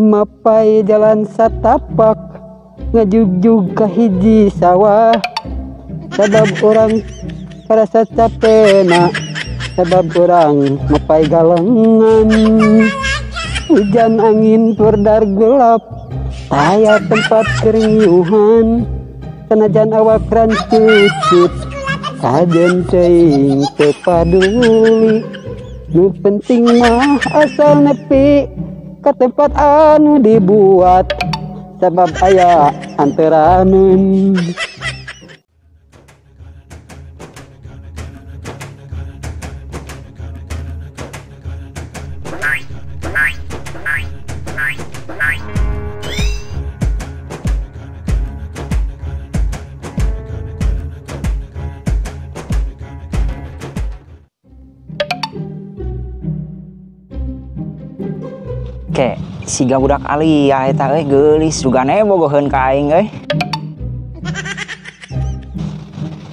Mapai jalan satapak ngajugjug ka hiji sawah sabab urang karasa capena sabab urang mapai galengan hujan angin perdar gelap taya tempat keriuhan sanajan awak rancucut kajen teuing teu paduli nu penting mah asal nepi ke tempat anu dibuat sebab aya anteraneun. Ke siga budak Alia eta euy geulis sugane bogoheun ka aing euy.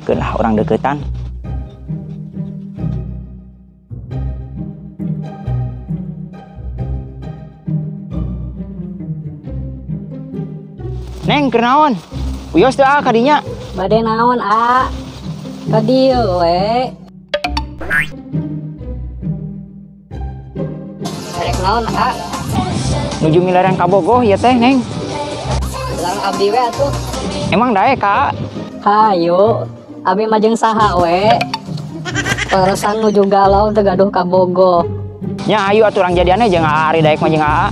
Keun lah urang deukeutan. Neng keur naon? Wios teu ah kadinya? Bade naon ah? Ka dieu we. Rek naon ah? Nuju milarang kabogoh ya teh neng. Bilang abdi we atuh. Emang daek kak? Hayu, abi mah jeung saha we. Peresan nuju galau teu gaduh kabogoh. Nya hayu atuh urang jadian jeung ari daek mah jeung aa.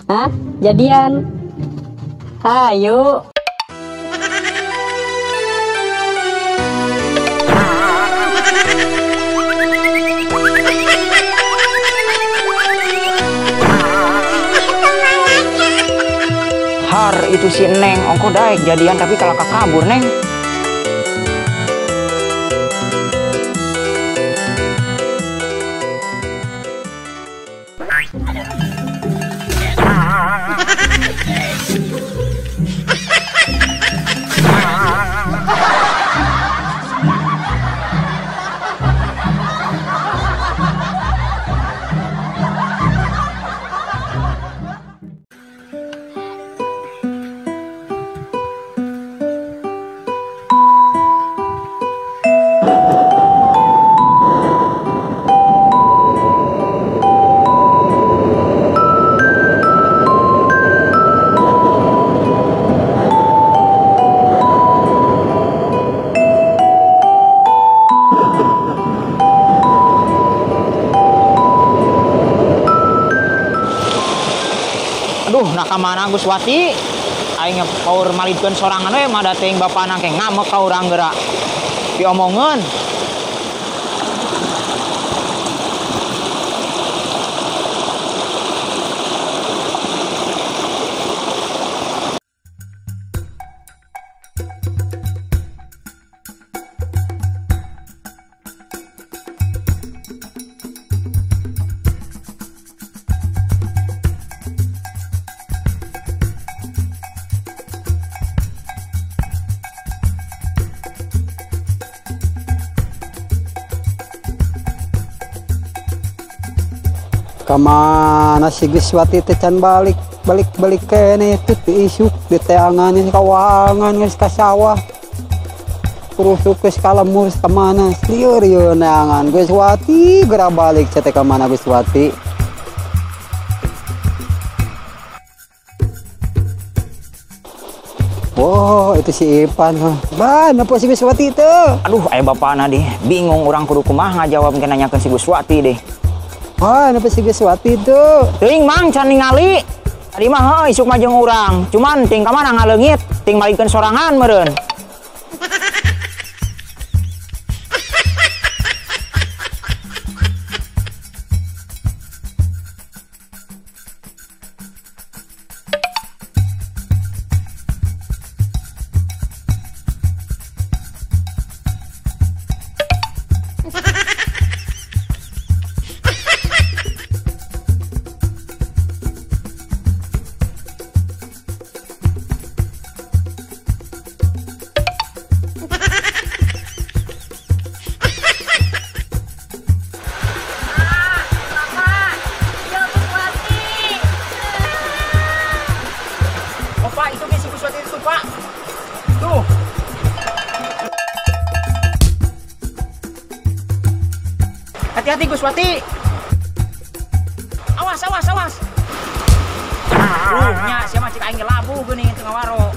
Hah? Jadian? Hayu. Har itu si Neng ongko daek jadian tapi kalau kabur Neng. Aduh, nah kamana Guswati? Aing paur malidkeun sorangan we mah dateng bapana ke ngamek ka urang geura. Diomongeun. Kamana si Guswati teh can balik balik balik kene teh teu isuk di teangan kawangan geus ka sawah kurusuk geus ka lemur ka mana lieur ieu neangan Guswati geura balik teh ka mana Guswati. Oh, itu si Ipan. Ban, apa si Guswati itu? Aduh, aya bapana deh. Bingung urang kudu kumaha ngajawab ke nanyakeun si Guswati deh. Wah, kenapa si Guswati itu? Teuing mang can ningali. Tadi mah heuh isuk mah jeung urang. Cuman ting ka mana ngaleungit, ting malikeun sorangan meureun. Hati-hati Guswati. Awas, awas, awas. Nya sia mah cek aing ge labuh geuning teu ngawaro.